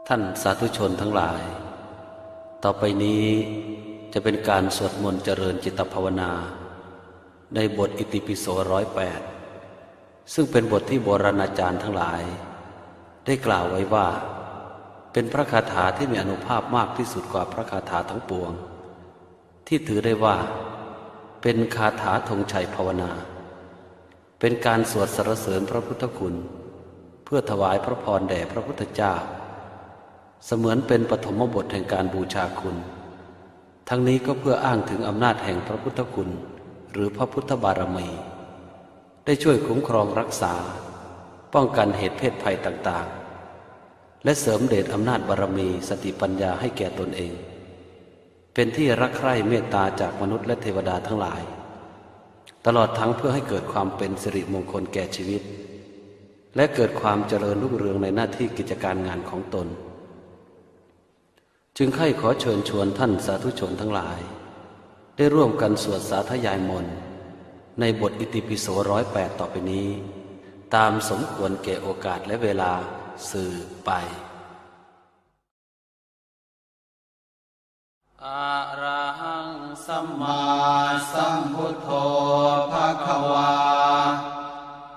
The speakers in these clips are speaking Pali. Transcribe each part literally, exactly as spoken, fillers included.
ท่านสาธุชนทั้งหลาย ต่อไปนี้จะเป็นการสวดมนต์เจริญจิตภาวนา ในบทอิติปิโสร้อยแปด ซึ่งเป็นบทที่โบราณอาจารย์ทั้งหลาย ได้กล่าวไว้ว่า เป็นพระคาถาที่มีอานุภาพมากที่สุดกว่าพระคาถาทั้งปวง ที่ถือได้ว่า เป็นคาถาธงชัยภาวนา เป็นการสวดสรรเสริญพระพุทธคุณ เพื่อถวายพระพรแด่พระพุทธเจ้า เสมือนเป็นปฐมบทแห่งการบูชาคุณ ทั้งนี้ก็เพื่ออ้างถึงอำนาจแห่งพระพุทธคุณ หรือพระพุทธบารมี ได้ช่วยคุ้มครองรักษา ป้องกันเหตุเพศภัยต่างๆ และเสริมเดชอำนาจบารมีสติปัญญาให้แก่ตนเอง เป็นที่รักใคร่เมตตาจากมนุษย์และเทวดาทั้งหลาย ตลอดทั้งเพื่อให้เกิดความเป็นสิริมงคลแก่ชีวิต และเกิดความเจริญรุ่งเรืองในหน้าที่กิจการงานของตน จึงใคร่ขอเชิญชวนท่านสาธุชนทั้งหลาย ได้ร่วมกันสวดสาธยายมนต์ ในบทอิติปิโสร้อยแปด ต่อไปนี้ ตามสมควรแก่โอกาสและเวลาสืบไป Arahaṃ sammāsambuddho bhagavā,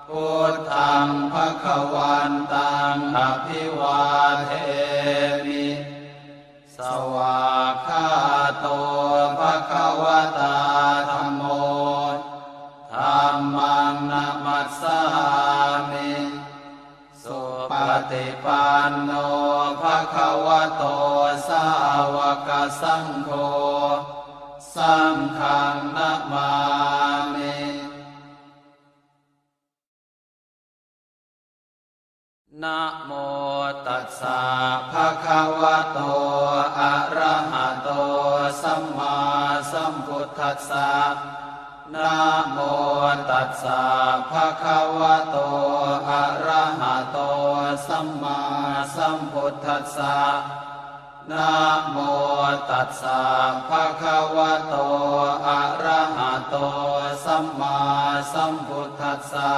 buddhaṃ bhagavantaṃ abhivādemi. Svākkhāto bhagavatā dhammo, dhammaṃ namassāmi. Supaṭipanno bhagavato sāvakasaṅgho, saṅghaṃ namāmi. Namo tassa bhagavato arahato sammāsambuddhassa. Namo tassa bhagavato arahato sammāsambuddhassa. Namo tassa bhagavato arahato sammāsambuddhassa.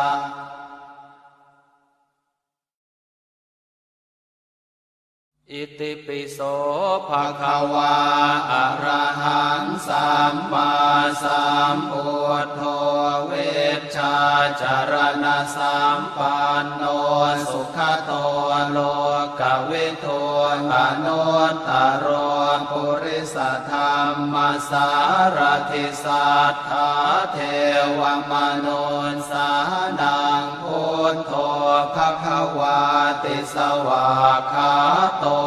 Itipi so bhagavā arahaṃ sammāsambuddho vijjācaraṇasampanno sugato lokavidū anuttaro purisadammasārathi satthā devamanussānaṃ buddho bhagavāti. Svākkhāto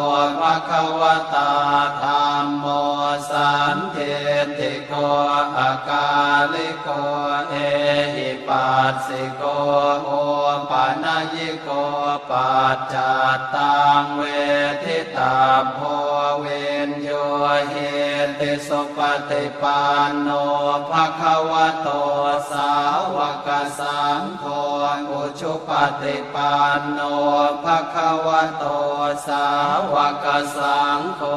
bhagavatā dhammo sandiṭṭhiko akāliko ehipassiko opanayiko paccattaṃ veditabbo viññūhīti. Supaṭipanno bhagavato sāvakasaṅgho, ujupaṭipanno bhagavato sāvakasaṅgho,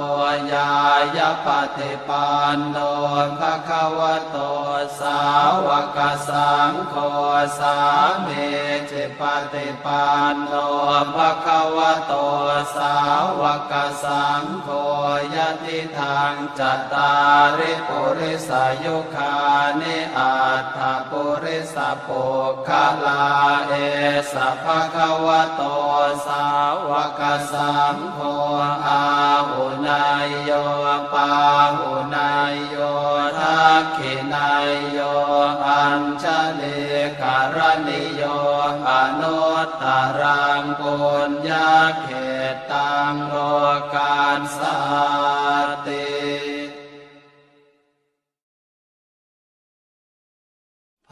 ñāyapaṭipanno bhagavato sāvakasaṅgho, sāmīcipaṭipanno bhagavato sāvakasaṅgho, yadidaṃ cattāri purisayugāni aṭṭha purisapuggalā, esa bhagavato sāvakasaṅgho, āhuneyyo pāhuneyyo dakkhiṇeyyo añjalikaraṇīyo anuttaraṃ puññakkhettaṃ lokassāti.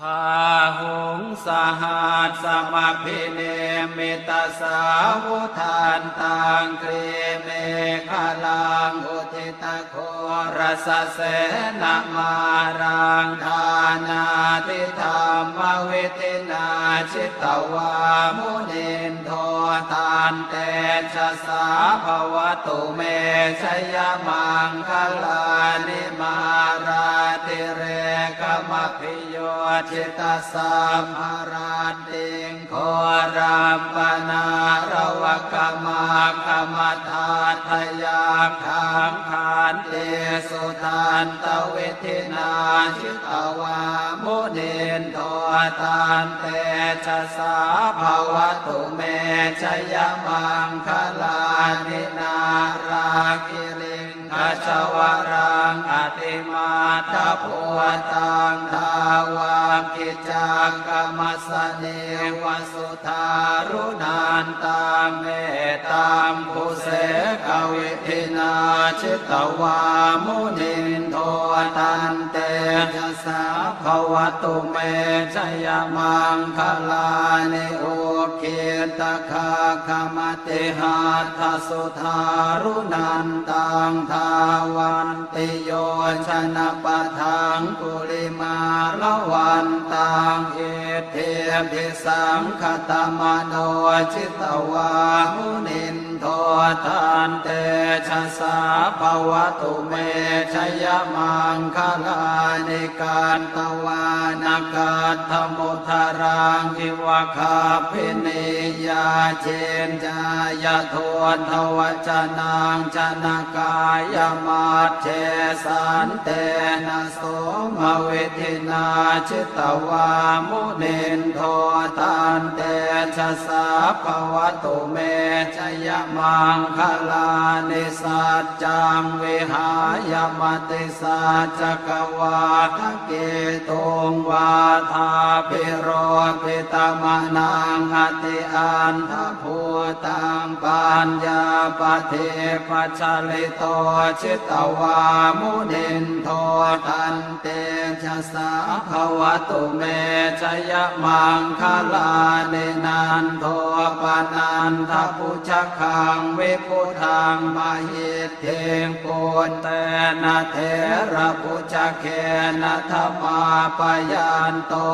Bāhuṃ sahassamabhinimmitasāvudhantaṃ grīmekhalaṃ uditaghorasasenamāraṃ dānādidhammavidhinā jitavā munindo taṃ tejasā bhavatu me jayamaṅgalāni. Mārātirekamabhiyujjhitasabbarattiṃ ghorampanāḷavakam Kamakkhamathādayakkhaṃ khantīsudantavidhinā jitavā munindo, tantejasā bhavatu me jayamaṅgalāni. Nāḷāgiriṃ gajavaraṃ atimattabhūtaṃ dāvaggicakkamasanīva sudāruṇantaṃ mettambusekavidhinā jitavā munindo, tantejasā bhavatu me jayamaṅgalāni. Ukkhittakhaggamatihatthasudāruṇantaṃ dhāvantiyojanapathaṅgulimālavantaṃ iddhībhisaṅkhatamano jitavā munindo, tantejasā bhavatu me jayamaṅgalāni. Katvāna kaṭṭhamudaraṃ iva gabbhinīyā ciñcāya duṭṭhavacanaṃ janakāyamajjhe, santena somavidhinā jitavā munindo, tantejasā bhavatu me jayamaṅgalāni. Saccaṃ vihāya matisaccakavādaketuṃ vādābhiropitamanaṃ atiandhabhūtaṃ paññāpadīpajalito jitavā munindo, tantejasā bhavatu me jayamaṅgalāni. Nandopanandabhujagaṃ vibudhaṃ mahiddhiṃ puttena therabhujagena damāpayanto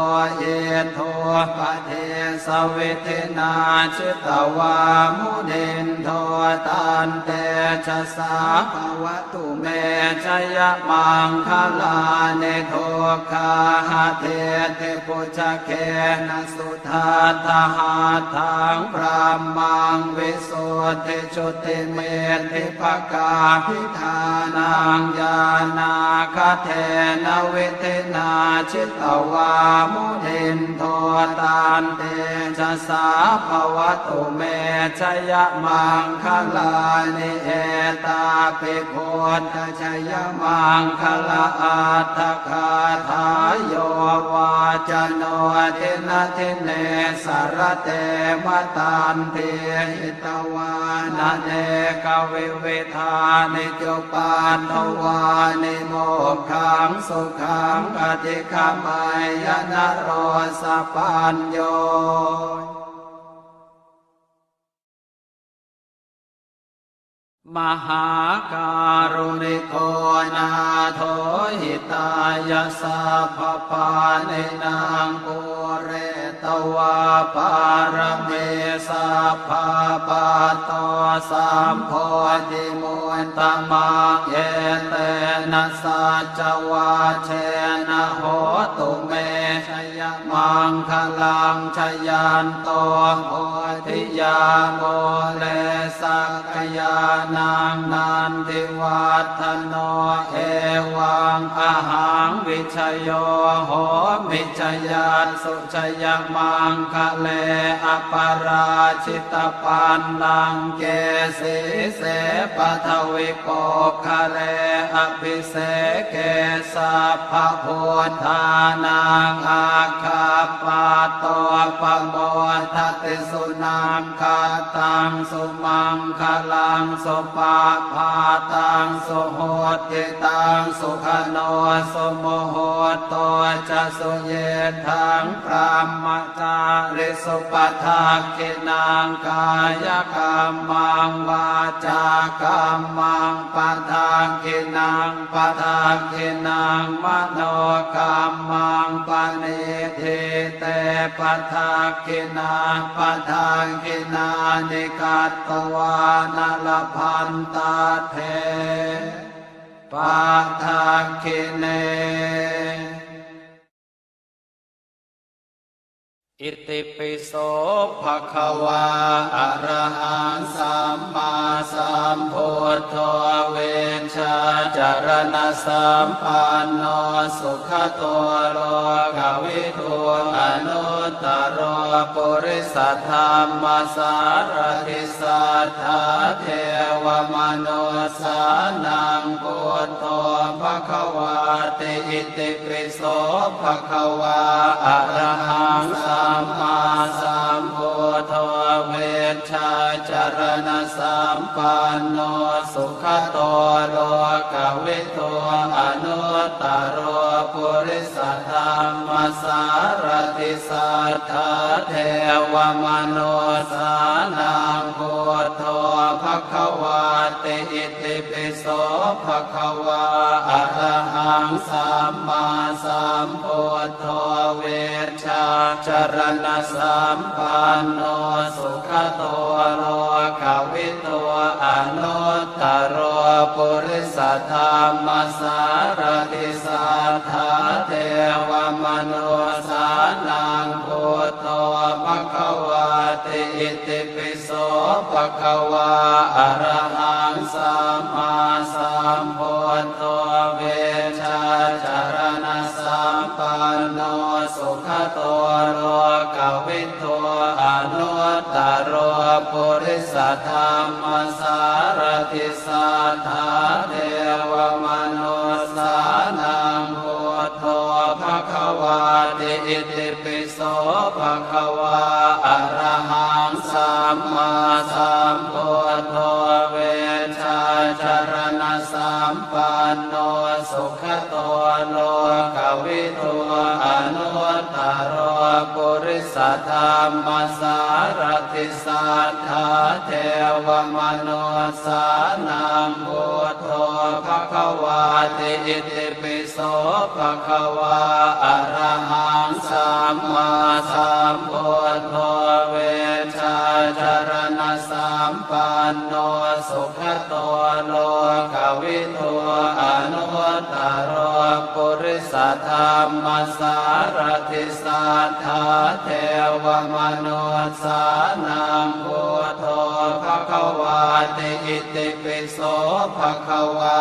iddhūpadesavidhinā jitavā munindo, tantejasā bhavatu me jayamaṅgalāni. Duggāhadiṭṭhibhujagena sudaṭṭhahatthaṃ brahmaṃ visuddhijutimiddhibakābhidhānaṃ ñāṇāgadena vidhinā jitavā munindo, tantejasā bhavatu me jayamaṅgalāni. Etāpi buddhajayamaṅgalaaṭṭhagāthā yo vācano dinadine sarate matandī hitvānanekavividhāni cupaddavāni mokkhaṃ sukhaṃ adhigameyya naro sapañño. Mahākāruṇiko nātho hitāya sabbapāṇinaṃ pūretvā pāramī sabbā patto sambodhimuttamaṃ etena saccavajjena hotu me jayamaṅgalaṃ. Jayanto bodhiyā mūle sakyānaṃ nandivaḍḍhano evaṃ ahaṃ vijayo homi jayassu jayamaṅgale aparājitapallaṅke sīse paṭhavipokkhare abhiseke sabbabuddhānaṃ aggappatto pamodati. Sunakkhattaṃ sumaṅgalaṃ supabhātaṃ suhuṭṭhitaṃ sukhaṇo sumuhutto ca suyiṭṭhaṃ brahmacārisu padakkhiṇaṃ kāyakammaṃ vācākammaṃ padakkhiṇaṃ padakkhiṇaṃ manokammaṃ paṇidhī te padakkhiṇā padakkhiṇāni katvāna labhantatthe padakkhiṇe. Itipi so bhagavā arahaṃ sammāsambuddho vijjācaraṇasampanno sugato lokavidū anuttaro purisadammasārathi satthā devamanussānaṃ buddho bhagavāti. Itipi so bhagavā arahaṃ sammāsambuddho vijjācaraṇasampanno sugato lokavidū anuttaro purisadammasārathi satthā devamanussānaṃ buddho bhagavāti. Itipi so bhagavā arahaṃ sammāsambuddho vijjācaraṇasampanno sugato lokavidū anuttaro purisadammasārathi satthā devamanussānaṃ buddho bhagavāti. Itipi so bhagavā arahaṃ sammāsambuddho vijjācaraṇasampanno sugato lokavidū anuttaro purisadammasārathi satthā devamanussānaṃ buddho bhagavāti. Itipi so bhagavā arahaṃ sammāsambuddho vijjācaraṇasampanno sugato lokavidū anuttaro purisadammasārathi satthā devamanussānaṃ buddho bhagavāti. Itipi so bhagavā arahaṃ sammāsambuddho vijjācaraṇasampanno sugato lokavidū anuttaro purisadammasārathi satthā devamanussānaṃ buddho bhagavāti. Itipi so bhagavā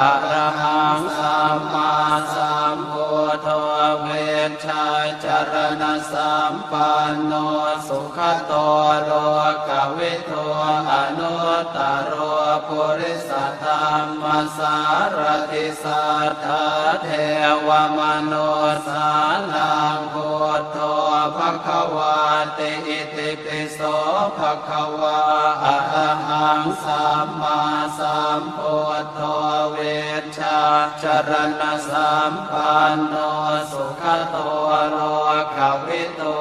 arahaṃ sammāsambuddho vijjācaraṇasampanno sugato lokavidū anuttaro purisadammasārathi satthā devamanussānaṃ buddho bhagavāti. Itipi so bhagavā arahaṃ sammāsambuddho vijjācaraṇasampanno sugato lokavidū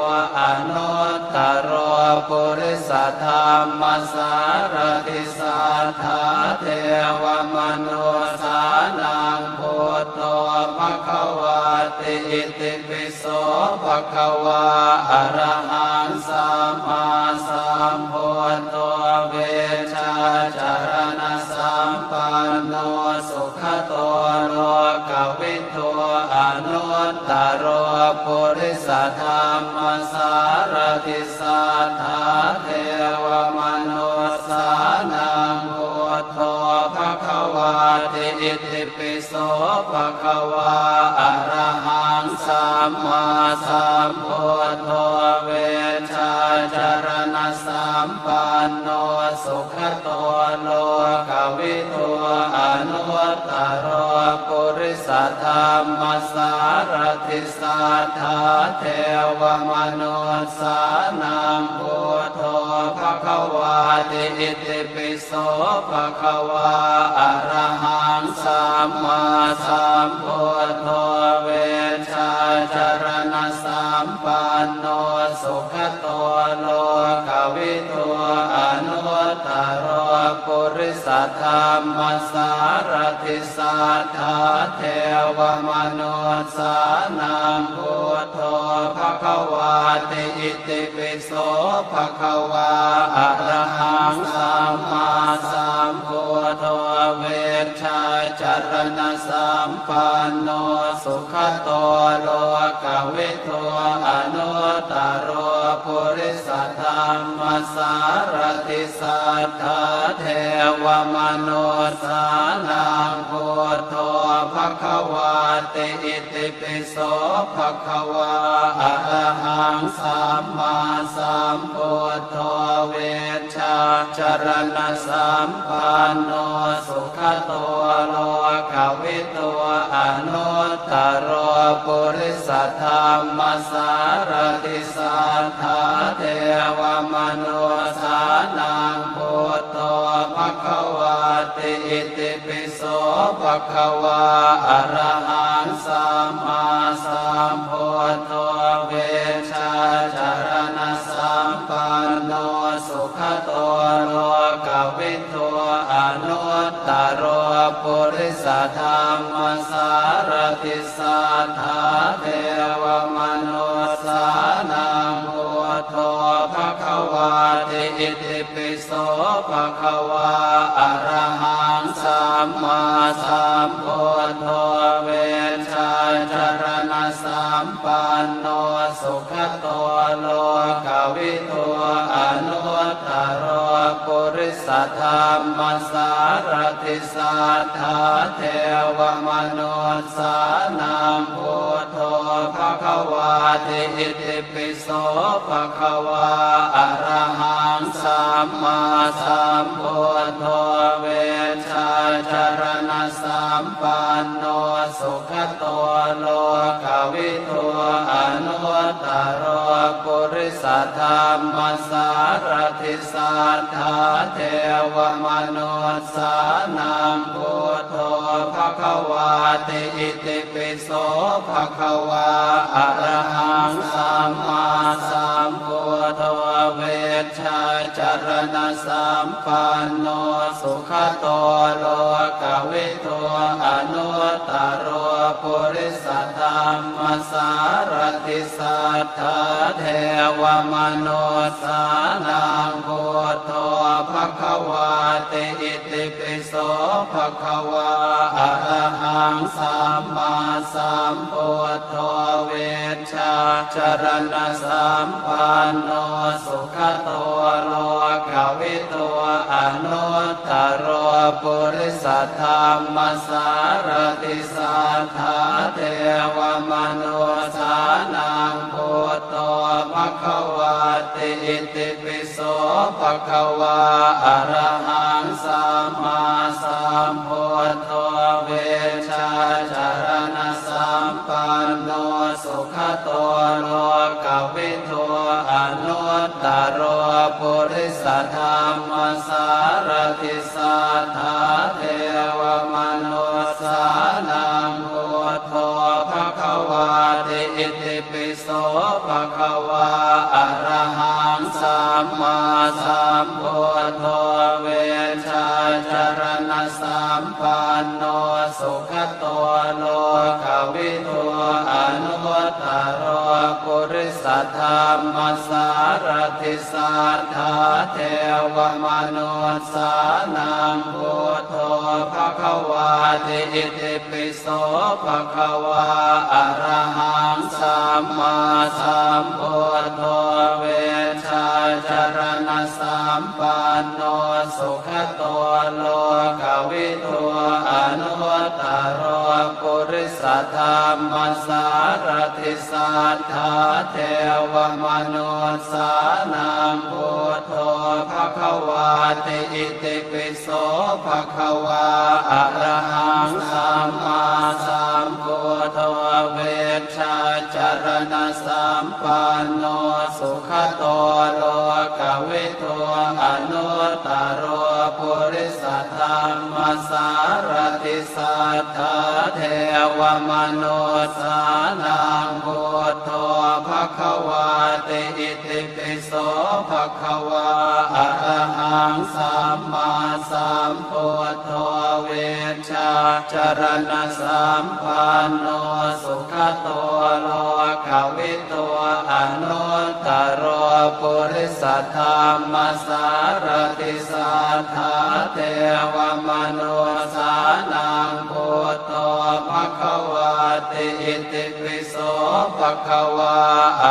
anuttaro purisadammasārathi satthā devamanussānaṃ buddho bhagavāti. Itipi so bhagavā arahaṃ sammāsambuddho vijjācaraṇasampanno sugato lokavidū anuttaro purisadammasārathi satthā devamanussānaṃ buddho bhagavāti. Itipi so bhagavā arahaṃ sammāsambuddho vijjācaraṇasampanno sugato lokavidū anuttaro purisadammasārathi satthā devamanussānaṃ buddho bhagavāti. Itipi so bhagavā arahaṃ sammāsambuddho vijjācaraṇasampanno sugato lokavidū anuttaro purisadammasārathi satthā devamanussānaṃ buddho bhagavāti. Itipi so bhagavā arahaṃ sammāsambuddho vijjācaraṇasampanno sugato lokavidū anuttaro sārathi satthā devamanussānaṃ buddho bhagavāti. Itipi so bhagavā arahaṃ sammāsambuddho vijjācaraṇasampanno sugato lokavidū anuttaro purisadammasārathi satthā devamanussānaṃ buddho bhagavāti. Itipi so bhagavā arahaṃ sammāsambuddho vijjācaraṇasampanno sugato lokavidū anuttaro purisadammasārathi satthā devamanussānaṃ buddho bhagavāti. Itipi so bhagavā arahaṃ sammāsambuddho vijjācaraṇasampanno sugato lokavidū anuttaro purisadammasārathi satthā devamanussānaṃ buddho bhagavāti. Itipi so bhagavā arahaṃ sammāsambuddho vijjācaraṇasampanno sugato lokavidū anuttaro purisadammasārathi satthā devamanussānaṃ buddho bhagavāti. Itipi so bhagavā arahaṃ sammāsambuddho vijjācaraṇasampanno sugato lokavidū anuttaro purisadammasārathi satthā devamanussānaṃ buddho bhagavāti. Itipi so bhagavā arahaṃ sammāsambuddho vijjācaraṇasampanno sugato lokavidū anuttaro purisadammasārathi satthā devamanussānaṃ buddho bhagavāti. Itipi so bhagavā arahaṃ sammāsambuddho vijjācaraṇasampanno sugato lokavidū anuttaro purisadammasārathi satthā devamanussānaṃ buddho bhagavāti. Itipi so bhagavā arahaṃ sammāsambuddho vijjācaraṇasampanno sugato lokavidū anuttaro purisadammasārathi satthā devamanussānaṃ buddho bhagavāti. Itipi so bhagavā arahaṃ sammāsambuddho vijjācaraṇasampanno sugato lokavidū anuttaro purisadammasārathi satthā devamanussānaṃ buddho bhagavāti. Itipi so bhagavā arahaṃ sammāsambuddho vijjācaraṇasampanno sugato lokavidū anuttaro purisadammasārathi satthā devamanussānaṃ buddho bhagavāti. Itipi so bhagavā arahaṃ sammāsambuddho vijjācaraṇasampanno sugato lokavidū anuttaro purisadammasārathi satthā devamanussānaṃ buddho bhagavāti. Itipi so bhagavā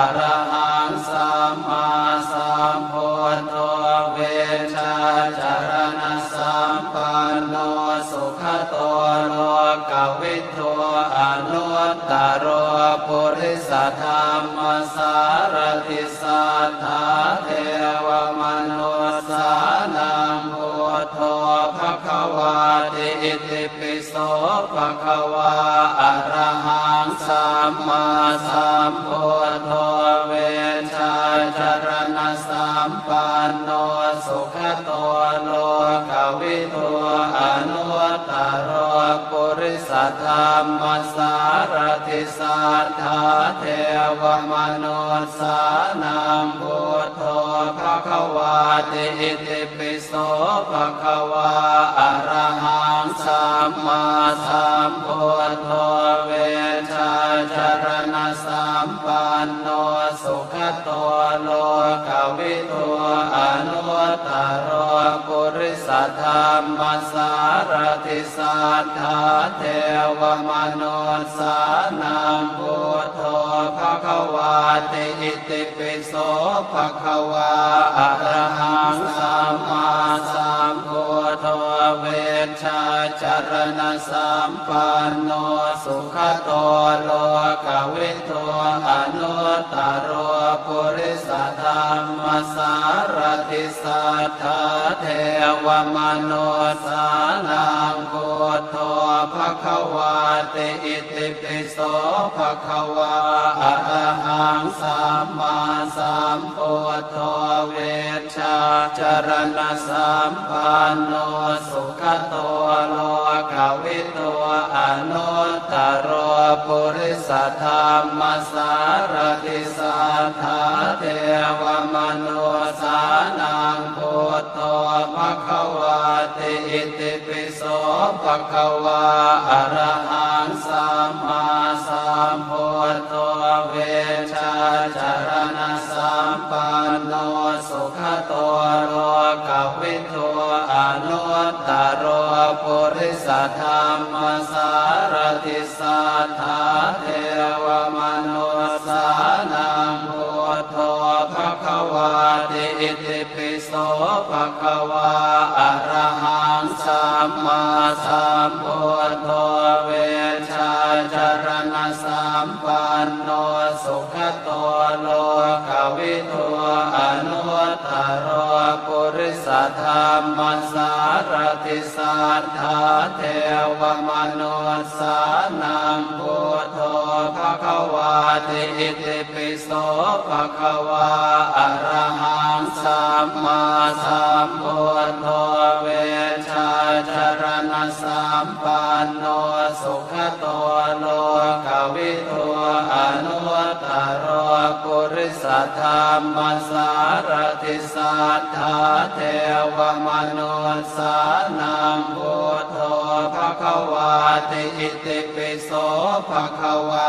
arahaṃ sammāsambuddho vijjācaraṇasampanno sugato lokavidū anuttaro purisadammasārathi satthā devamanussānaṃ buddho bhagavāti. Itipi so bhagavā arahaṃ sammāsambuddho vijjācaraṇasampanno sugato lokavidū anuttaro purisadammasārathi satthā devamanussānaṃ buddho bhagavāti. Itipi so bhagavā arahaṃ sammāsambuddho vijjācaraṇasampanno sugato lokavidū anuttaro purisadammasārathi satthā devamanussānaṃ buddho bhagavāti. Itipi so bhagavā arahaṃ sammāsambuddho vijjācaraṇasampanno sugato lokavidū anuttaro purisadammasārathi satthā devamanussānaṃ buddho bhagavāti. Itipi so bhagavā arahaṃ sammāsambuddho vijjācaraṇasampanno sugato lokavidū anuttaro purisadammasārathi satthā devamanussānaṃ buddho bhagavāti. Itipi so bhagavā arahaṃ sammāsambuddho vijjācaraṇasampanno sugato lokavidū anuttaro purisadammasārathi satthā devamanussānaṃ buddho bhagavāti. Itipi so bhagavā arahaṃ sammāsambuddho vijjācaraṇasampanno sugato lokavidū anuttaro purisadammasārathi satthā devamanussānaṃ buddho bhagavāti. Itipi so bhagavā arahaṃ sammāsambuddho vijjācaraṇasampanno sugato lokavidū anuttaro purisadammasārathi satthā devamanussānaṃ buddho bhagavāti. Itipi so bhagavā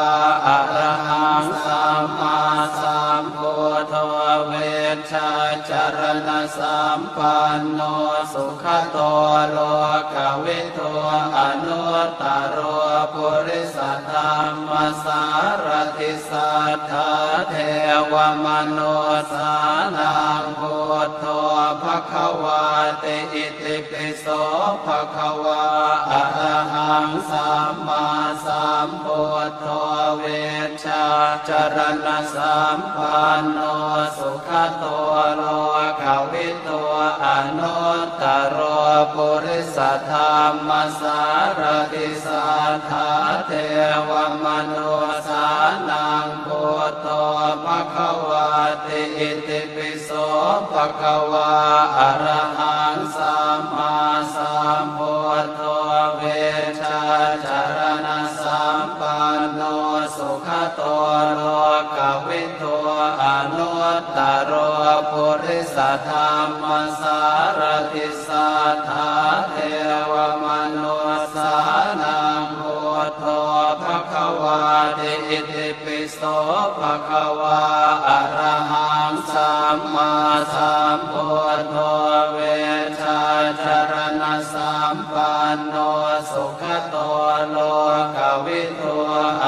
arahaṃ sammāsambuddho vijjācaraṇasampanno sugato lokavidū anuttaro purisadammasārathi satthā devamanussānaṃ buddho bhagavāti. Itipi so bhagavā arahaṃ sammāsambuddho vijjācaraṇasampanno sugato lokavidū anuttaro purisadammasārathi satthā devamanussānaṃ buddho bhagavāti. Itipi so bhagavā arahaṃ sammāsambuddho vijjācaraṇasampanno sugato lokavidū anuttaro purisadammasārathi satthā devamanussānaṃ buddho bhagavāti. Itipi so bhagavā arahaṃ sammāsambuddho vijjācaraṇasampanno sugato lokavidū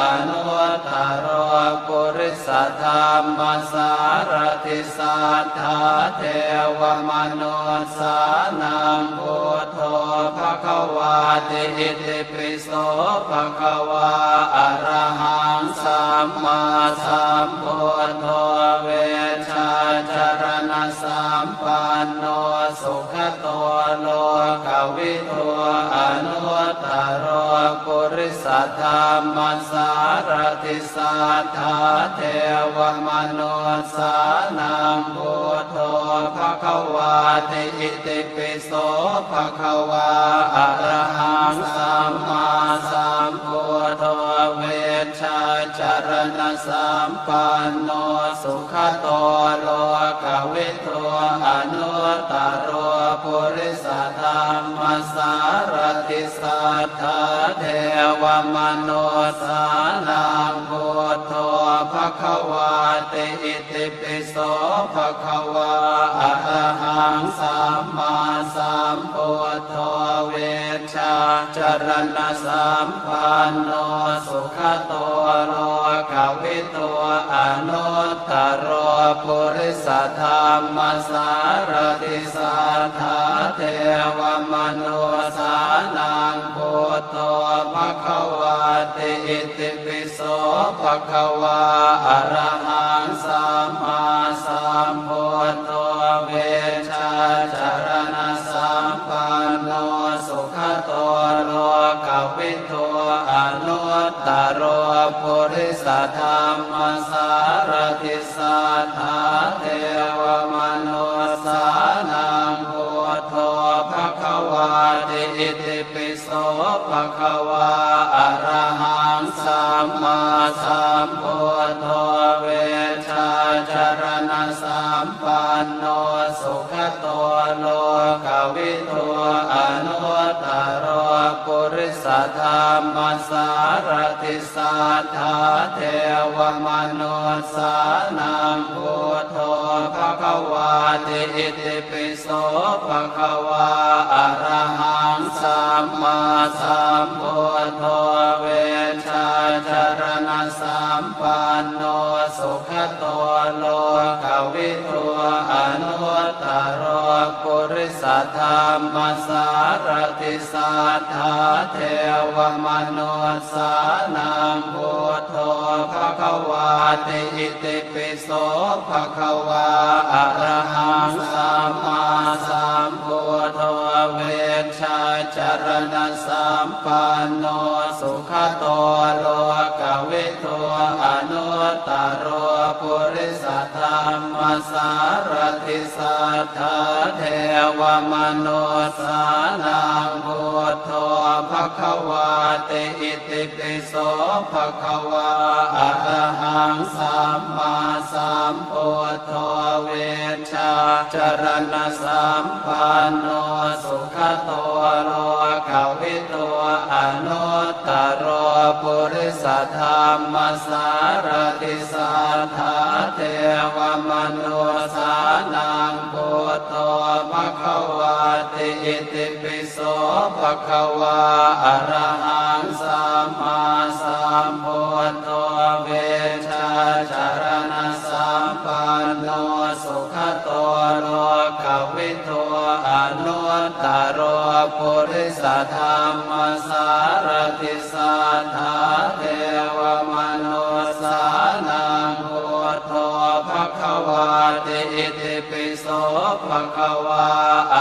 anuttaro puri Saddhammasārathi satthā devamanussānaṃ buddho bhagavāti. Itipi so bhagavā arahaṃ sammāsambuddho vijjācaraṇasampanno sugato lokavidū anuttaro purisadammasārathi satthā devamanussānaṃ buddho bhagavāti. Itipi so bhagavā arahaṃ sammāsambuddho vijjācaraṇasampanno sugato lokavidū anuttaro purisadammasārathi satthā devamanussānaṃ buddho bhagavāti. Itipi so bhagavā arahaṃ sammāsambuddho vijjācaraṇasampanno sugato lokavidū anuttaro purisadammasārathi satthā devamanussānaṃ buddho bhagavāti. Itipi so bhagavā arahaṃ sammāsambuddho vijjācaraṇasampanno sugato lokavidū anuttaro purisadammasārathi satthā devamanussānaṃ buddho bhagavāti. Itipi so bhagavā arahaṃ sammāsambuddho vijjācaraṇasampanno sugato lokavidū anuttaro purisadammasārathi satthā devamanussānaṃ buddho bhagavāti. Itipi so bhagavā arahaṃ sammāsambuddho vijjācaraṇasampanno sugato lokavidū anuttaro purisadammasārathi satthā devamanussānaṃ buddho bhagavāti. Itipi so bhagavā arahaṃ sammāsambuddho vijjācaraṇasampanno sugato lokavidū anuttaro purisadammasārathi satthā devamanussānaṃ buddho bhagavāti. Itipi so bhagavā arahaṃ sammāsambuddho vijjācaraṇasampanno sugato lokavidū anuttaro purisadammasārathi satthā devamanussānaṃ buddho bhagavāti. Itipi so bhagavā arahaṃ sammāsambuddho vijjācaraṇasampanno sugato lokavidū anuttaro purisadammasārathi satthā devamanussānaṃ buddho bhagavāti. Itipi so bhagavā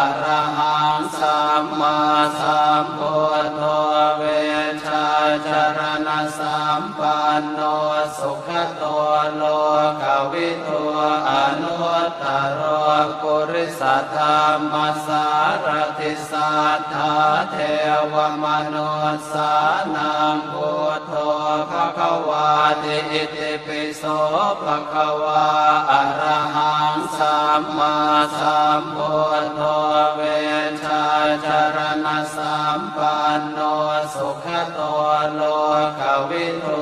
arahaṃ sammāsambuddho vijjācaraṇasampanno sugato lokavidū anuttaro purisadammasārathi satthā devamanussānaṃ buddho bhagavāti. Itipi so bhagavā arahaṃ sammāsambuddho vijjācaraṇasampanno sugato lokavidū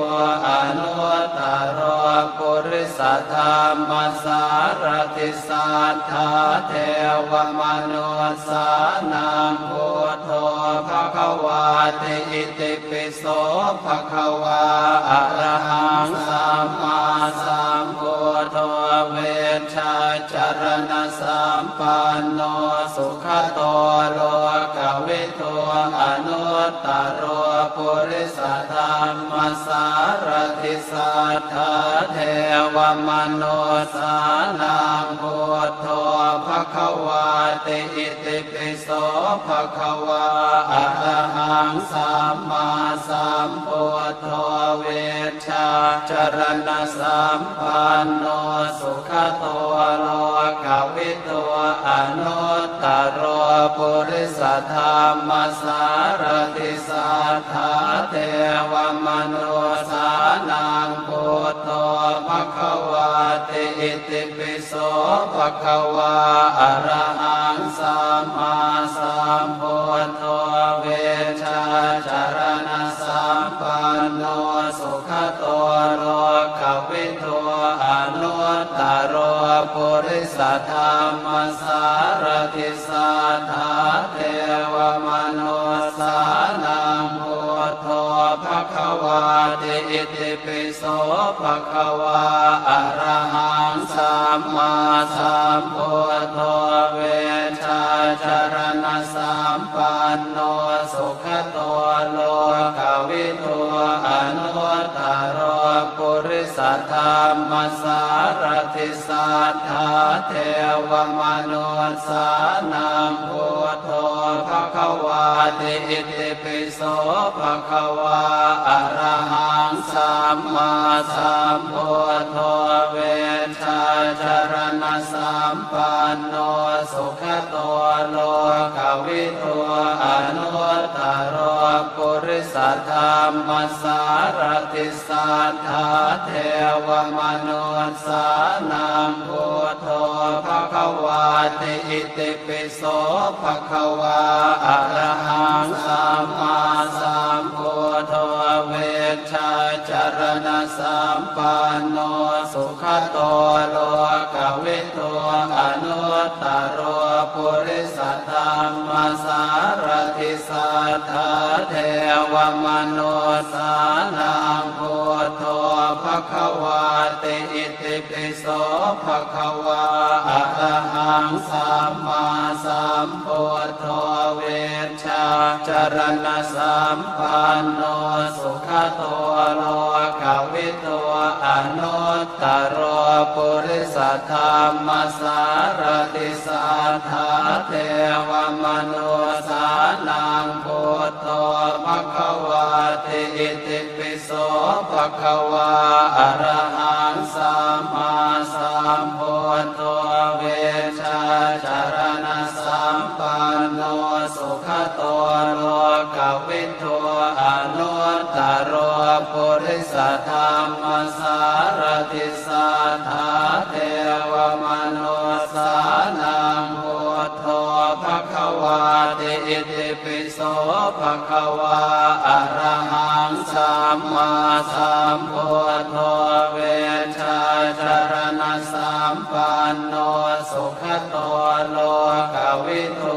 anuttaro purisadammasārathi satthā devamanussānaṃ buddho bhagavāti. Itipi so bhagavā arahaṃ sammāsambuddho vijjācaraṇasampanno sugato lokavidū anuttaro purisadammasārathi satthā devamanussānaṃ buddho bhagavāti. Itipi so bhagavā arahaṃ sammāsambuddho vijjācaraṇasampanno sugato lokavidū anuttaro purisadammasārathi satthā devamanussānaṃ buddho bhagavāti. Itipi so bhagavā arahaṃ sammāsambuddho vijjācaraṇasampanno sugato lokavidū anuttaro purisadammasārathi satthā devamanussānaṃ buddho bhagavāti. Itipi so bhagavā arahaṃ sammāsambuddho vijjācaraṇasampanno sugato lokavidū anuttaro purisadammasārathi satthā devamanussānaṃ buddho bhagavāti. Itipi so bhagavā arahaṃ sammāsambuddho vijjācaraṇasampanno sugato lokavidū anuttaro purisadammasārathi satthā devamanussānaṃ buddho bhagavāti. Itipi so bhagavā arahaṃ sammāsambuddho vijjācaraṇasampanno sugato lokavidū anuttaro purisadammasārathi satthā devamanussānaṃ buddho bhagavāti. Itipi so bhagavā arahaṃ sammāsambuddho vijjācaraṇasampanno sugato lokavidū anuttaro purisadammasārathi satthā devamanussānaṃ buddho bhagavāti. Itipi so bhagavā arahaṃ sammāsambuddho vijjācaraṇasampanno sugato lokavidū anuttaro purisadammasārathi satthā devamanussānaṃ buddho bhagavāti. Itipi so bhagavā arahaṃ sammāsambuddho vijjācaraṇasampanno sugato lokavidū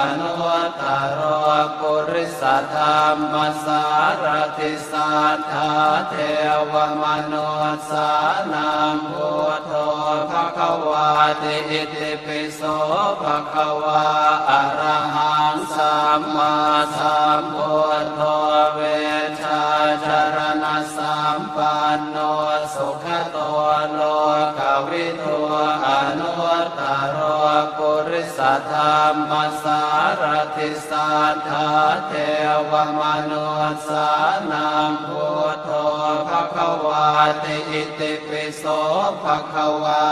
anuttaro purisadammasārathi satthā devamanussānaṃ buddho bhagavāti. Itipi so bhagavā arahaṃ sammāsambuddho vijjācaraṇasampanno sugato lokavidū anuttaro purisadammasārathi satthā devamanussānaṃ buddho bhagavāti. Itipi so bhagavā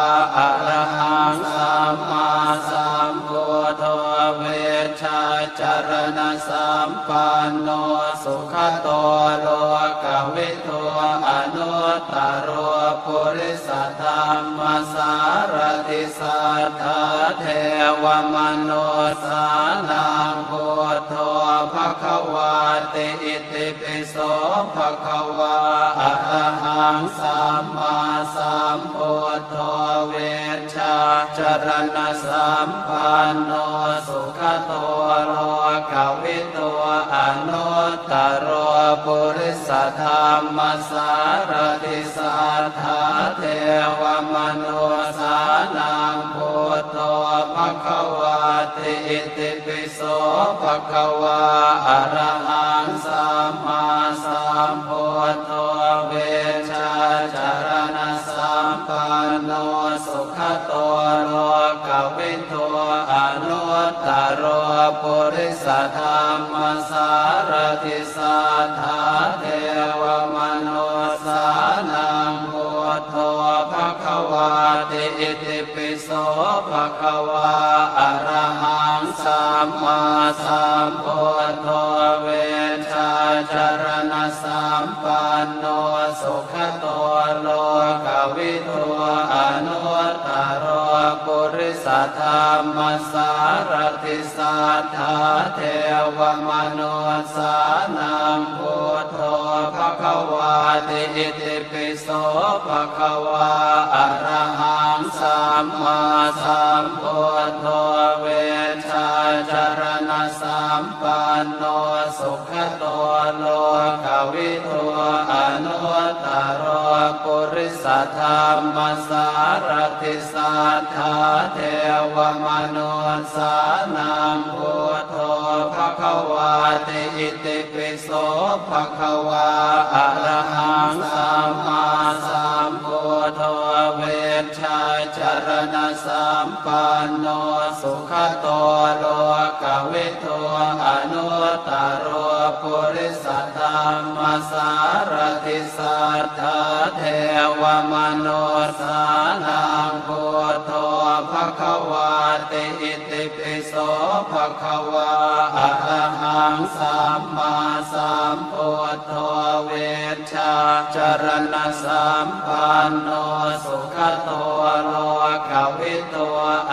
arahaṃ sammāsambuddho vij vijjācaraṇasampanno sugato lokavidū anuttaro purisadammasārathi satthā devamanussānaṃ buddho bhagavāti. Itipi so bhagavā arahaṃ sammāsambuddho vijjācaraṇasampanno sugato lokavidū anuttaro purisadammasārathi satthā devamanussānaṃ buddho bhagavāti. Itipi so bhagavā arahaṃ sammāsambuddho vijjācaraṇasampanno sugato lokavidū anuttaro purisadammasārathi satthā devamanussānaṃ buddho bhagavāti. Itipi so bhagavā arahaṃ sammāsambuddho vijjācaraṇasampanno sugato lokavidū anuttaro purisadammasārathi satthā devamanussānaṃ buddho bhagavāti. Itipi so bhagavā arahaṃ sammāsambuddho vijjācaraṇasampanno sugato lokavidū anuttaro purisadammasārathi satthā devamanussānaṃ buddho bhagavāti. Itipi so bhagavā arahaṃ sammāsambuddho vijjācaraṇasampanno sugato lokavidū anuttaro purisadammasārathi satthā devamanussānaṃ buddho bhagavāti. Itipi so bhagavā arahaṃ sammāsambuddho vijjācaraṇasampanno sugato lokavidū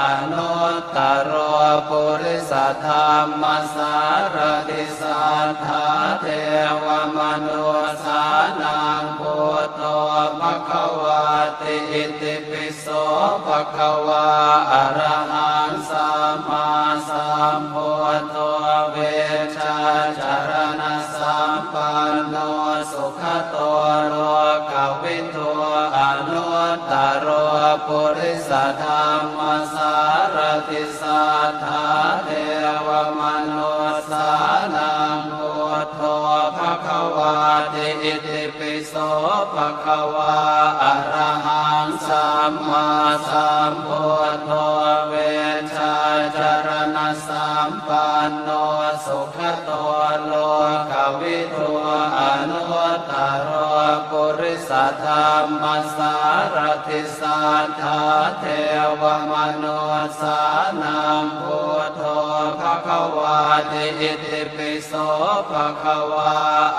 anuttaro purisadammasārathi satthā devamanussānaṃ buddho bhagavāti. Itipi so bhagavā arahaṃ sammāsambuddho vijjācaraṇasampanno sugato lokavidū anuttaro purisadammasārathi satthā devamanussānaṃ buddho bhagavāti. Itipi so bhagavā arahaṃ sammāsambuddho vijjācaraṇasampanno sugato lokavidū anuttaro purisadammasārathi satthā devamanussānaṃ buddho bhagavāti. Itipi so bhagavā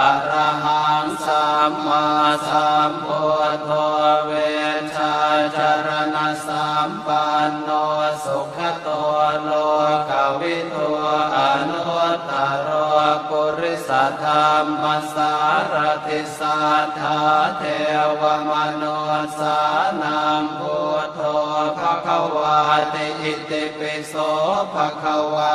arahaṃ sammāsambuddho vijjācaraṇasampanno sugato lokavidū anuttaro purisadammasārathi satthā devamanussānaṃ buddho bhagavāti. Itipi so bhagavā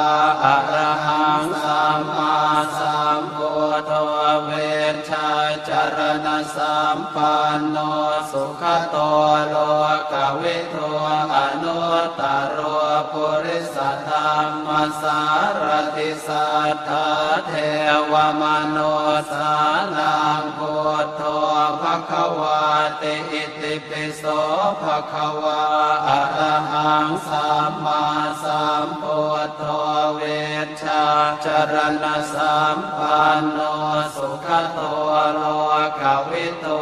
arahaṃ sammāsambuddho vijjācaraṇasampanno sugato lokavidū anuttaro purisadammasārathi satthā devamanussānaṃ buddho bhagavāti. Itipi so bhagavā arahaṃ sammāsambuddho vijjācaraṇasampanno sugato lokavidū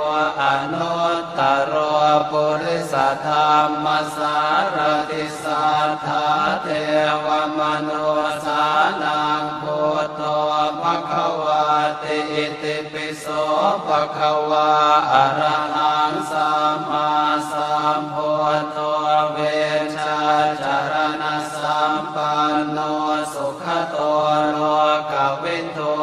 anuttaro purisadammasārathi satthā devamanussānaṃ Itipi so bhagavā arahaṃ sammāsambuddho vijjācaraṇasampanno sugato lokavidū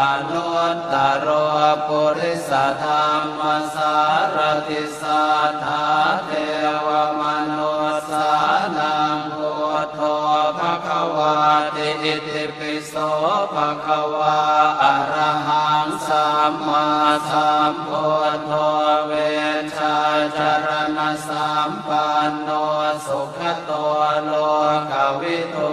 anuttaro purisadammasārathi satthā devamanussānaṃ buddho bhagavāti. Itipi so bhagavā arahaṃ sammāsambuddho vijjācaraṇasampanno sugato lokavidū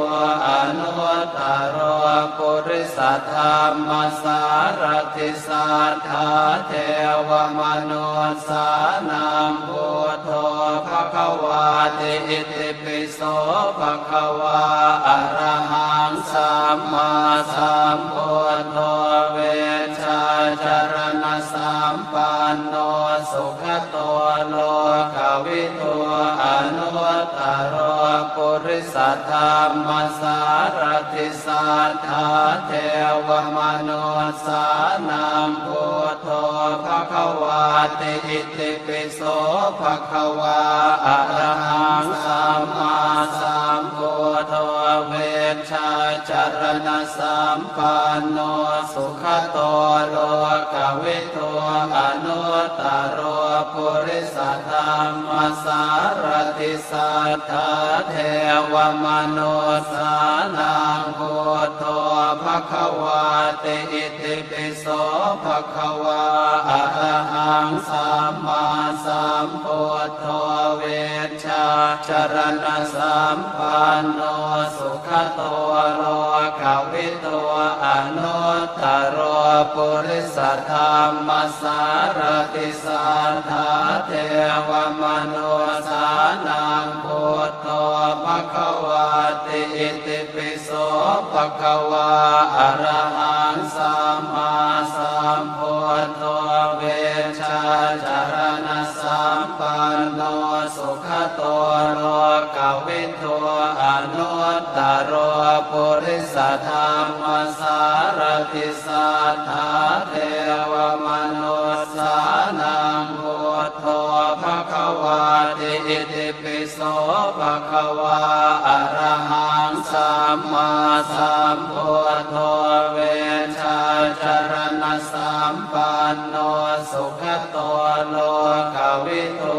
anuttaro purisadammasārathi satthā devamanussānaṃ buddho bhagavāti. Itipi so bhagavā arahaṃ sammāsambuddho vijjācaraṇasampanno sugato lokavidū anuttaro purisadammasārathi satthā devamanussānaṃ buddho bhagavāti. Itipi so bhagavā arahaṃ sammāsambuddho vijjācaraṇasampanno sugato lokavidū anuttaro purisadammasārathi satthā devamanussānaṃ buddho bhagavāti. Itipi so bhagavā arahaṃ sammāsambuddho vijjācaraṇasampanno sugato lokavidū anuttaro purisadammasārathi satthā devamanussānaṃ buddho bhagavāti. Itipi so bhagavā arahaṃ sammāsambuddho vijjācaraṇasampanno sugato lokavidū anuttaro purisadammasārathi satthā devamanussānaṃ buddho bhagavāti. Itipi so bhagavā arahaṃ sammāsambuddho vijjācaraṇasampanno sugato lokavidū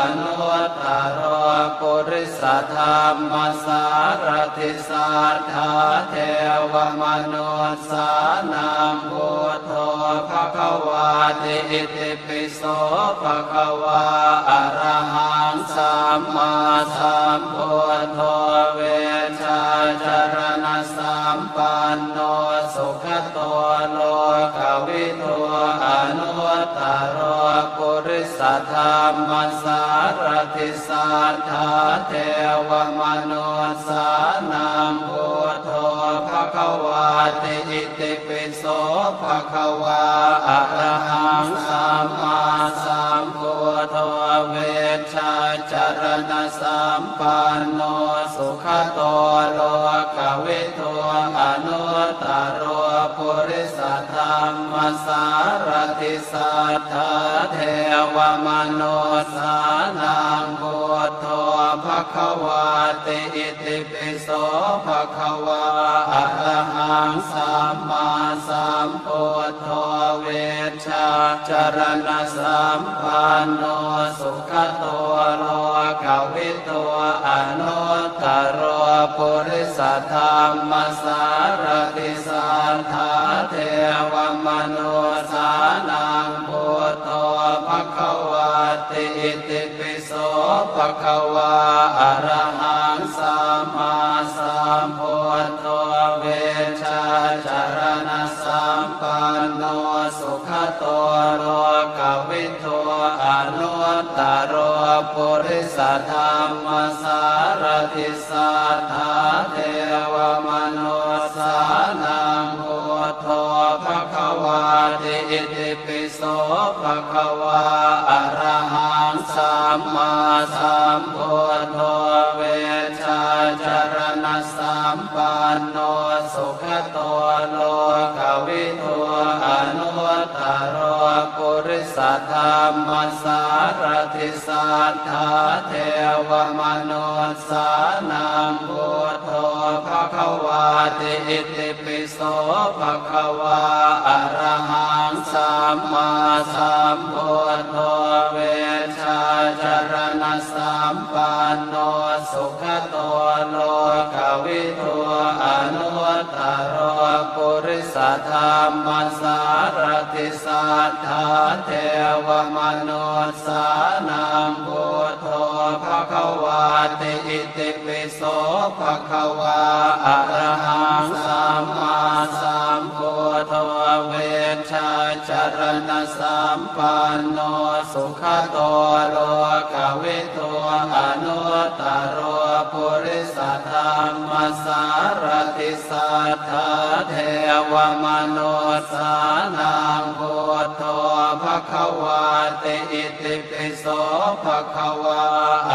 anuttaro purisadammasārathi satthā devamanussānaṃ buddho bhagavāti. Itipi so bhagavā arahaṃ sammāsambuddho vijjācaraṇasampanno sugato lokavidū anuttaro purisadammasārathi satthā devamanussānaṃ buddho bhagavāti. Itipi so bhagavā arahaṃ sammāsambuddho vijjācaraṇasampanno sugato lokavidū anuttaro purisadammasārathi satthā devamanussānaṃ buddho bhagavāti. Itipi so bhagavā arahaṃ sammāsambuddho vijjācaraṇasampanno sugato lokavidū anuttaro purisadammasārathi satthā devamanussānaṃ buddho bhagavāti. Itipi so bhagavā arahaṃ sammāsambuddho vijjācaraṇasampanno sugato lokavidū anuttaro purisadammasārathi satthā devamanussānaṃ buddho bhagavāti. Itipi so bhagavā arahaṃ sammāsambuddho vijjācaraṇasam panno sugato lokavidū anuttaro purisadammasārathi satthā devamanussānaṃ buddho bhagavāti. Itipi so bhagavā arahaṃ sammāsambuddho vijjācaraṇasampanno sugato lokavidū anuttaro purisadammasārathi satthā devamanussānaṃ buddho bhagavāti. Itipi so bhagavā arahaṃ sammāsambuddho vijjācaraṇasampanno sugato lokavidū anuttaro purisadammasārathi satthā devamanussānaṃ buddho bhagavāti. Itipi so bhagavā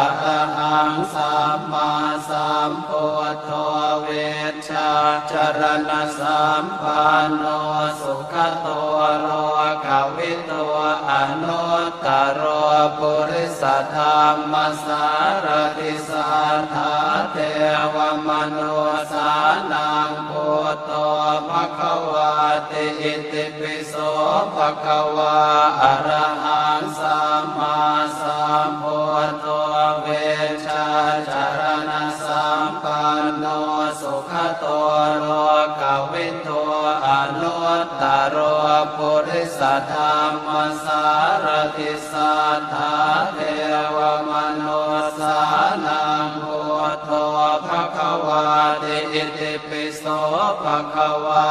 arahaṃ sammāsambuddho vijjācaraṇasampanno sugato lokavidū anuttaro purisadammasārathi satthā devamanussānaṃ buddho bhagavāti. Itipi so bhagavā arahaṃ sammāsambuddho vijjācaraṇasampanno sugato lokavidū anuttaro purisadammasārathi satthā devamanussānaṃ buddho bhagavāti. Itipi so bhagavā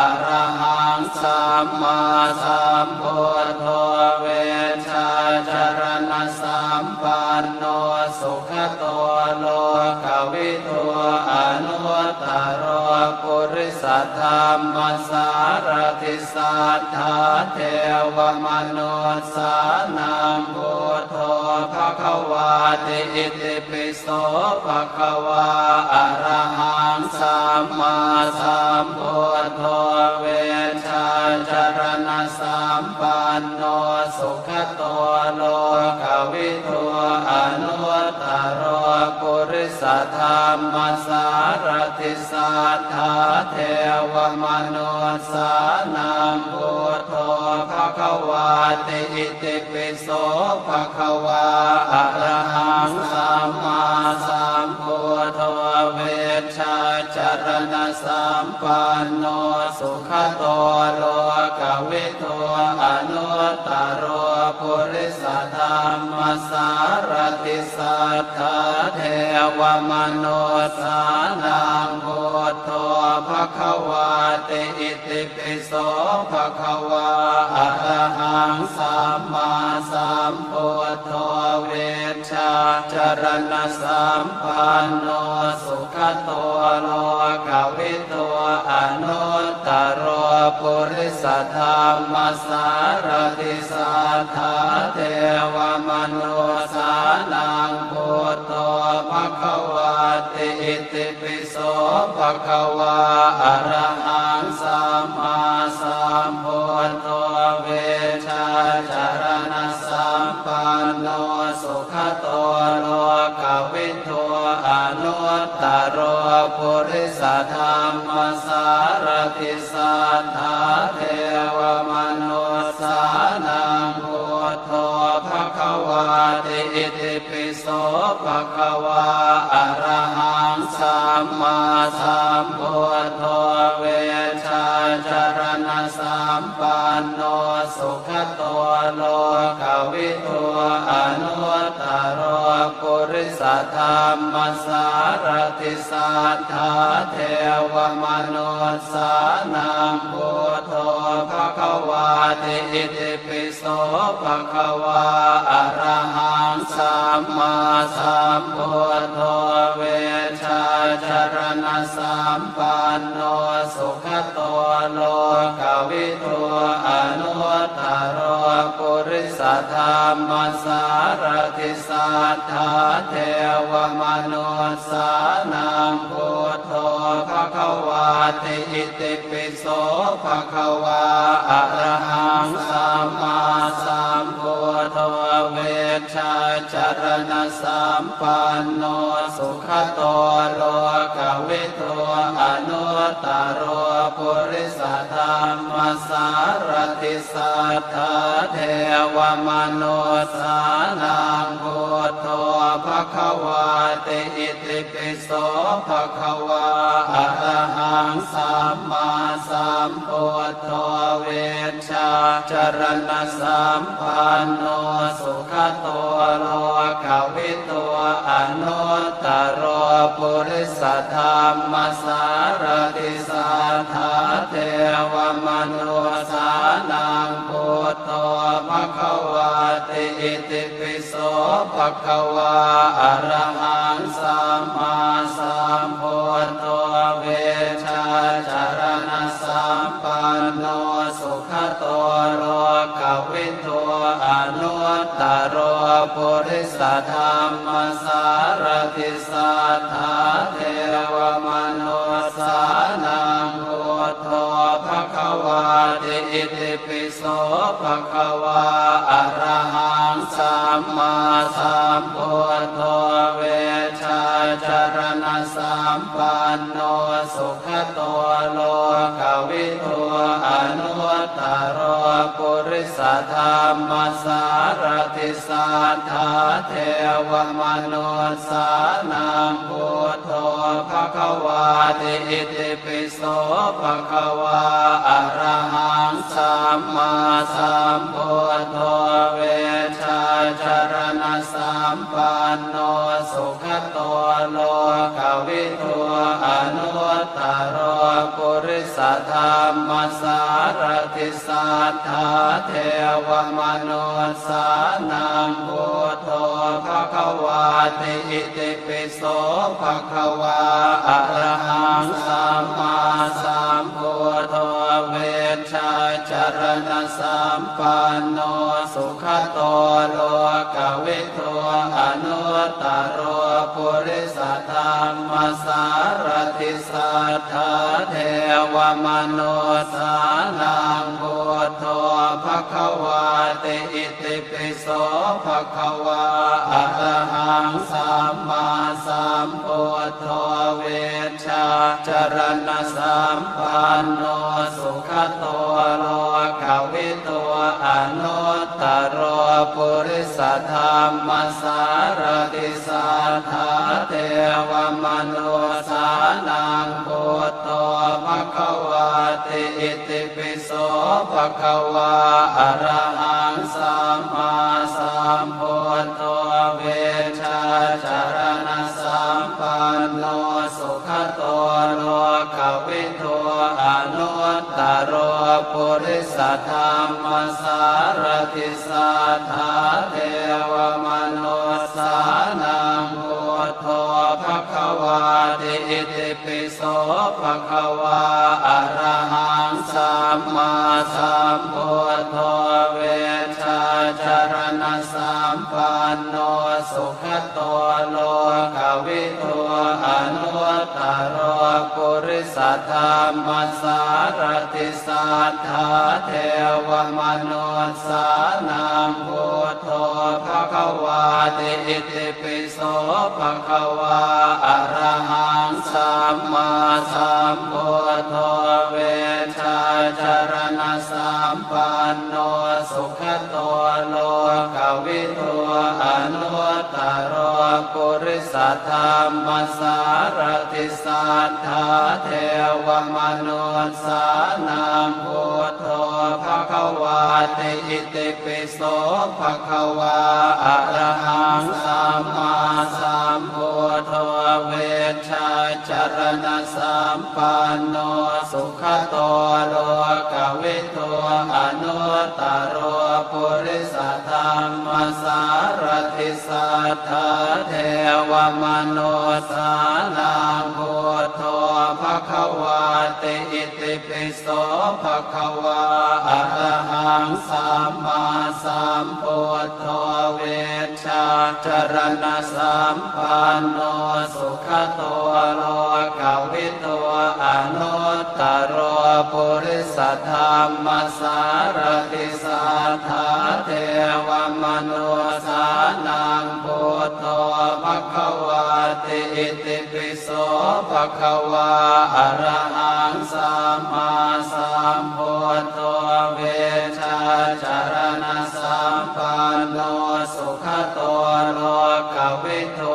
arahaṃ sammāsambuddho vijjācaraṇasampanno sugato lokavidū anuttaro purisadammasārathi satthā devamanussānaṃ buddho bhagavāti. Itipi so bhagavā arahaṃ sammāsambuddho vijjācaraṇasampanno sugato lokavidū anuttaro purisadammasārathi satthā devamanussānaṃ buddho bhagavāti. Itipi so bhagavā arahaṃ sammāsambuddho vijjācaraṇasampanno sugato lokavidū anuttaro purisadammasārathi satthā devamanussānaṃ buddho bhagavāti. Itipi so bhagavā arahaṃ sammāsambuddho vijjācaraṇasampanno sugato lokavidū anuttaro purisadammasārathi satthā devamanussānaṃ buddho bhagavāti. Itipi so bhagavā arahaṃ sammāsambuddho vijjācaraṇasampanno sugato lokavidū anuttaro purisadammasārathi satthā devamanussānaṃ buddho bhagavāti. Itipi so bhagavā arahaṃ sammāsambuddho vijjācaraṇasampanno sugato lokavidū anuttaro purisadammasārathi satthā devamanussānaṃ buddho bhagavāti. Itipi so bhagavā arahaṃ sammāsambuddho vijjācaraṇasampanno sugato lokavidū anuttaro purisadammasārathi satthā devamanussānaṃ buddho bhagavāti. Itipi so bhagavā arahaṃ sammāsambuddho vijjācaraṇasampanno sugato lokavidū anuttaro purisadammasārathi satthā devamanussānaṃ buddho bhagavāti. Itipi so bhagavā arahaṃ sammāsambuddho vijjācaraṇasampanno sugato lokavidū anuttaro purisadammasārathi satthā devamanussānaṃ buddho bhagavāti. Itipi so bhagavā arahaṃ sammāsambuddho vijjācaraṇasampanno sugato lokavidū anuttaro purisadammasārathi satthā devamanussānaṃ buddho bhagavāti. Itipi so bhagavā arahaṃ sammāsambuddho vijjācaraṇasampanno sugato lokavidū anuttaro purisadammasārathi satthā devamanussānaṃ buddho bhagavāti. Itipi so bhagavā arahaṃ sammāsambuddho vijjācaraṇasampanno sugato lokavidū anuttaro purisadammasārathi satthā devamanussānaṃ buddho bhagavāti. Itipi so bhagavā arahaṃ sammāsambuddho vijjācaraṇasampanno sugato lokavidū anuttaro purisadammasārathi satthā devamanussānaṃ buddho bhagavāti. Itipi so bhagavā arahaṃ sammāsambuddho vijjācaraṇasampanno sugato lokavidū anuttaro purisadammasārathi satthā devamanussānaṃ buddho bhagavāti. Itipi so bhagavā arahaṃ sammāsambuddho vijjācaraṇasampanno sugato lokavidū anuttaro purisadammasārathi satthā devamanussānaṃ buddho bhagavāti. Itipi so bhagavā arahaṃ sammāsambuddho vijjācaraṇasampanno sugato lokavidū anuttaro purisadammasārathi satthā devamanussānaṃ buddho bhagavāti. Itipi so bhagavā arahaṃ sammāsambuddho vijjācaraṇasampanno sugato lokavidū anuttaro purisadammasārathi satthā devamanussānaṃ buddho bhagavāti. Itipi so bhagavā arahaṃ sammāsambuddho vijjācaraṇasampanno sugato lokavidū anuttaro purisadammasārathi satthā devamanussānaṃ buddho bhagavāti. Itipi so bhagavā arahaṃ sammāsambuddho vijjācaraṇasampanno sugato lokavidū anuttaro purisadammasārathi satthā devamanussānaṃ buddho bhagavāti. Itipi so bhagavā arahaṃ sammāsambuddho vijjācaraṇasampanno sugato lokavidū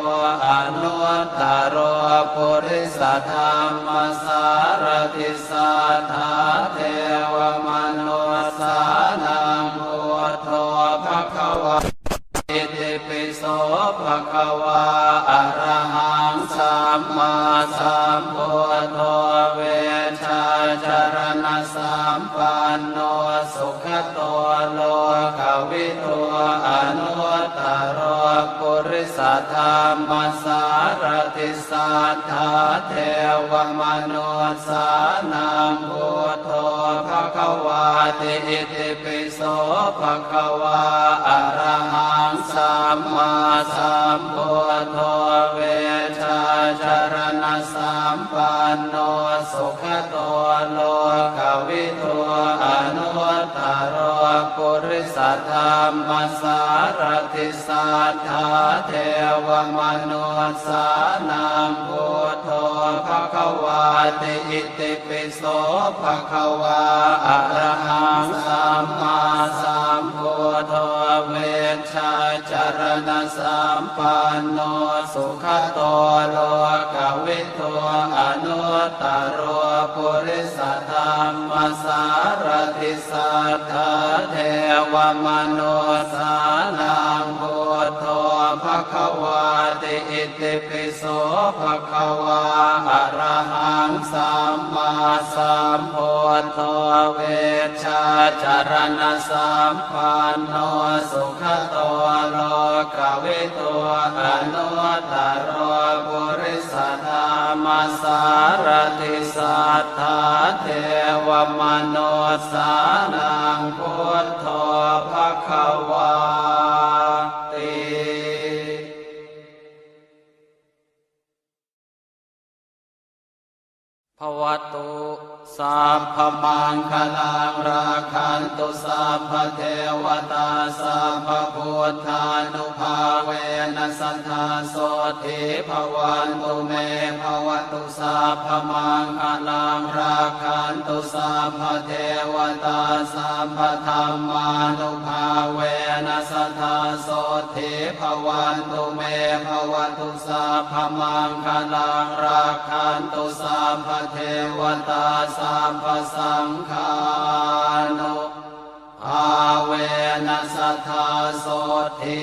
anuttaro purisadammasārathi satthā devamanussānaṃ buddho bhagavā. Itipi so bhagavā arahaṃ sammāsambuddho vijjācaraṇasampanno sugato lokavidū anuttaro purisadammasārathi satthā devamanussānaṃ buddho bhagavāti. Itipi so bhagavā arahaṃ sammāsambuddho vijjācaraṇasampanno sugato lokavidū anuttaro purisadammasārathi satthā devamanussānaṃ buddho bhagavāti. Itipi so bhagavā arahaṃ sammāsambuddho vijjācaraṇasampanno sugato lokavidū anuttaro purisadammasārathi satthā devamanussānaṃ buddho bhagavāti. Itipi so bhagavā arahaṃ sammāsambuddho vijjācaraṇasampanno sugato lokavidū anuttaro purisadammasārathi satthā devamanussānaṃ buddho bhagavāti. Bhavatu sabbamaṅgalaṃ, rakkhantu sabbadevatā, sabbabuddhānubhāvena sadā sotthī bhavantu me. Bhavatu sabbamaṅgalaṃ, rakkhantu sabbadevatā, sabbadhammānubhāvena sadā sotthī bhavantu me. Bhavatu sabbamaṅgalaṃ, rakkhantu sabbadevatā, sabbasaṅghānubhāvena sadā sotthī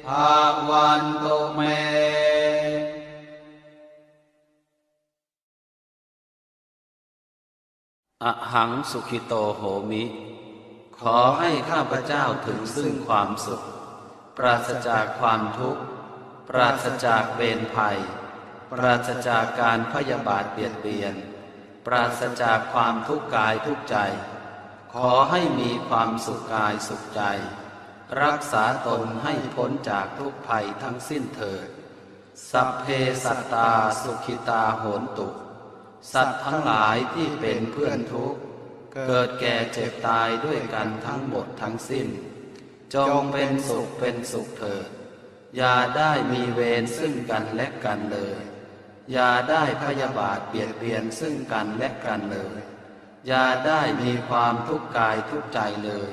bhavantu me. Ahaṃ sukhito homi. ขอให้ข้าพเจ้าถึงซึ่งความสุข ปราศจากความทุกข์ ปราศจากเวรภัย ปราศจากการพยาบาทเบียดเบียน ปราศจากความทุกข์กายทุกข์ใจ ขอให้มีความสุขกายสุขใจ รักษาตนให้พ้นจากทุกข์ภัยทั้งสิ้นเถิด Sabbe sattā sukhitā hontu. สัตว์ทั้งหลายที่เป็นเพื่อนทุกข์ เกิดแก่เจ็บตายด้วยกันทั้งหมดทั้งสิ้น จงเป็นสุขเป็นสุขเถิด อย่าได้มีเวรซึ่งกันและกันเลย อย่าได้พยาบาทเบียดเบียนซึ่งกันและกันเลย อย่าได้มีความทุกข์กายทุกข์ใจเลย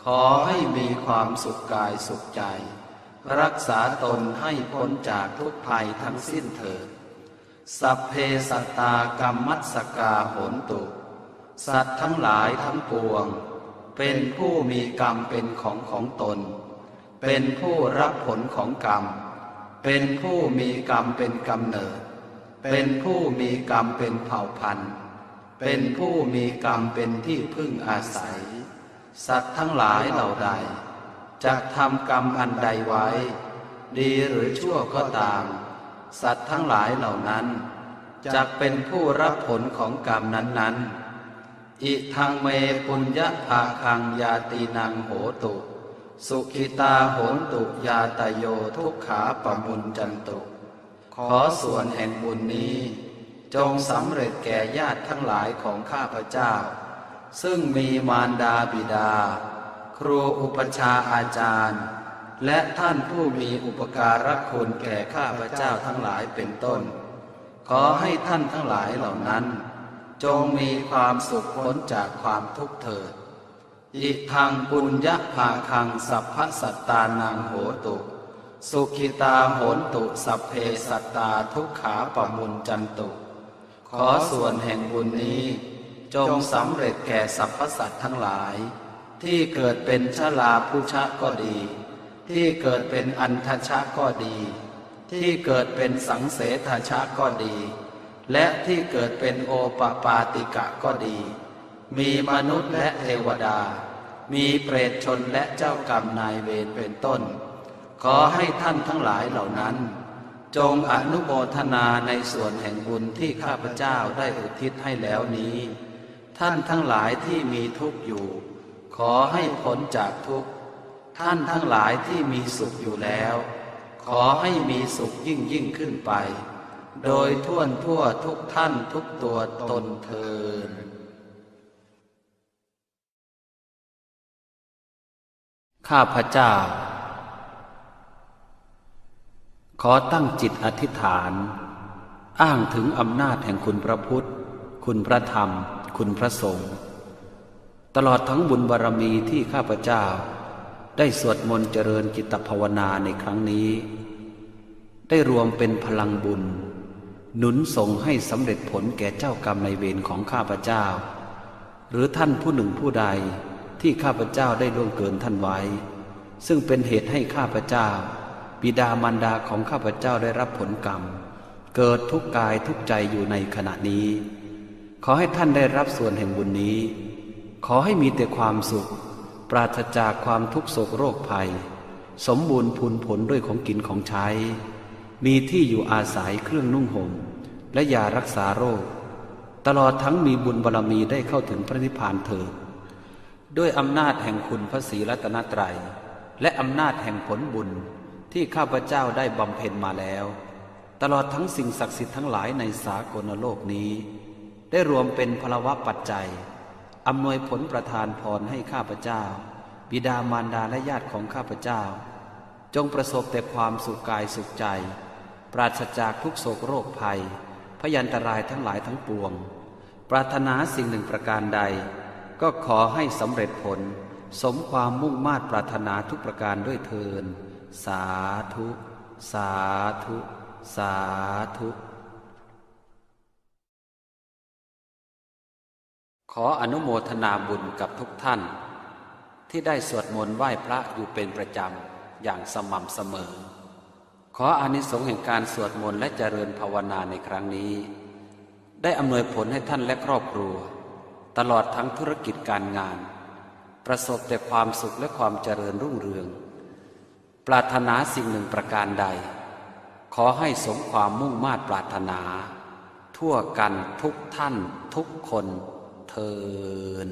ขอให้มีความสุขกายสุขใจ รักษาตนให้พ้นจากทุกข์ภัยทั้งสิ้นเถิด Sabbe sattā kammassakā hontu. สัตว์ทั้งหลายทั้งปวง เป็นผู้มีกรรมเป็นของของตน เป็นผู้รับผลของกรรม เป็นผู้มีกรรมเป็นกำเนิด เป็นผู้มีกรรมเป็นเผ่าพันธุ์ เป็นผู้มีกรรมเป็นที่พึ่งอาศัย สัตว์ทั้งหลายเหล่าใด จักทำกรรมอันใดไว้ ดีหรือชั่วก็ตาม สัตว์ทั้งหลายเหล่านั้น จักเป็นผู้รับผลของกรรมนั้นๆ Idaṃ me puññabhāgaṃ ñātīnaṃ hotu, sukhitā hontu ñātayo, dukkhā pamuñcantu. ขอส่วนแห่งบุญนี้ จงสำเร็จแก่ญาติทั้งหลายของข้าพเจ้า ซึ่งมีมารดาบิดา ครูอุปัชฌาย์อาจารย์ และท่านผู้มีอุปการะคุณแก่ข้าพเจ้าทั้งหลายเป็นต้น ขอให้ท่านทั้งหลายเหล่านั้น จงมีความสุขพ้นจากความทุกข์เถิด Idaṃ puññabhāgaṃ sabbasattānaṃ hotu, sukhitā hontu sabbe sattā dukkhā pamuñcantu. ขอส่วนแห่งบุญนี้ จงสำเร็จแก่สรรพสัตว์ทั้งหลาย ที่เกิดเป็นชราพุชะก็ดี ที่เกิดเป็นอัณฑชะก็ดี ที่เกิดเป็นสังเสทชะก็ดี และที่เกิดเป็นโอปปาติกะก็ดี มีมนุษย์และเทวดา มีเปรตชนและเจ้ากรรมนายเวรเป็นต้น ขอให้ท่านทั้งหลายเหล่านั้น จงอนุโมทนาในส่วนแห่งบุญที่ข้าพเจ้าได้อุทิศให้แล้วนี้ ท่านทั้งหลายที่มีทุกข์อยู่ ขอให้พ้นจากทุกข์ ท่านทั้งหลายที่มีสุขอยู่แล้ว ขอให้มีสุขยิ่งยิ่งขึ้นไป โดยทั่วทั่วทุกท่านทุกตัวตนเทอญ ข้าพเจ้า ขอตั้งจิตอธิษฐาน อ้างถึงอำนาจแห่งคุณพระพุทธ คุณพระธรรม คุณพระสงฆ์ ตลอดทั้งบุญบารมีที่ข้าพเจ้า ได้สวดมนต์เจริญจิตภาวนาในครั้งนี้ ได้รวมเป็นพลังบุญ หนุนส่งให้สำเร็จผลแก่เจ้ากรรมนายเวรของข้าพเจ้า หรือท่านผู้หนึ่งผู้ใดที่ข้าพเจ้าได้ล่วงเกินท่านไว้ ซึ่งเป็นเหตุให้ข้าพเจ้า บิดามารดาของข้าพเจ้าได้รับผลกรรม เกิดทุกข์กายทุกข์ใจอยู่ในขณะนี้ ขอให้ท่านได้รับส่วนแห่งบุญนี้ ขอให้มีแต่ความสุข ปราศจากความทุกข์โศกโรคภัย สมบูรณ์พูนผลด้วยของกินของใช้ มีที่อยู่อาศัยเครื่องนุ่งห่ม และยารักษาโรค ตลอดทั้งมีบุญบารมีได้เข้าถึงพระนิพพานเถิด ด้วยอำนาจแห่งคุณพระศรีรัตนตรัย และอำนาจแห่งผลบุญที่ข้าพเจ้าได้บำเพ็ญมาแล้ว ตลอดทั้งสิ่งศักดิ์สิทธิ์ทั้งหลายในสากลโลกนี้ ได้รวมเป็นพลวปัจจัย อำนวยผลประทานพรให้ข้าพเจ้า บิดามารดาและญาติของข้าพเจ้า จงประสบแต่ความสุขกายสุขใจ ปราศจากทุกข์โศกโรคภัย พยันตรายทั้งหลายทั้งปวง ปรารถนาสิ่งหนึ่งประการใด ก็ขอให้สำเร็จผล สมความมุ่งมาดปรารถนาทุกประการด้วยเทอญ สาธุ สาธุ สาธุ ขออนุโมทนาบุญกับทุกท่าน ที่ได้สวดมนต์ไหว้พระอยู่เป็นประจำอย่างสม่ำเสมอ ขออานิสงส์แห่งการสวดมนต์และเจริญภาวนาในครั้งนี้ ได้อำนวยผลให้ท่านและครอบครัว ตลอดทั้งธุรกิจการงาน ประสบแต่ความสุขและความเจริญรุ่งเรือง ปรารถนาสิ่งหนึ่งประการใด ขอให้สมความมุ่งมาดปรารถนา ทั่วกันทุกท่านทุกคนเทอญ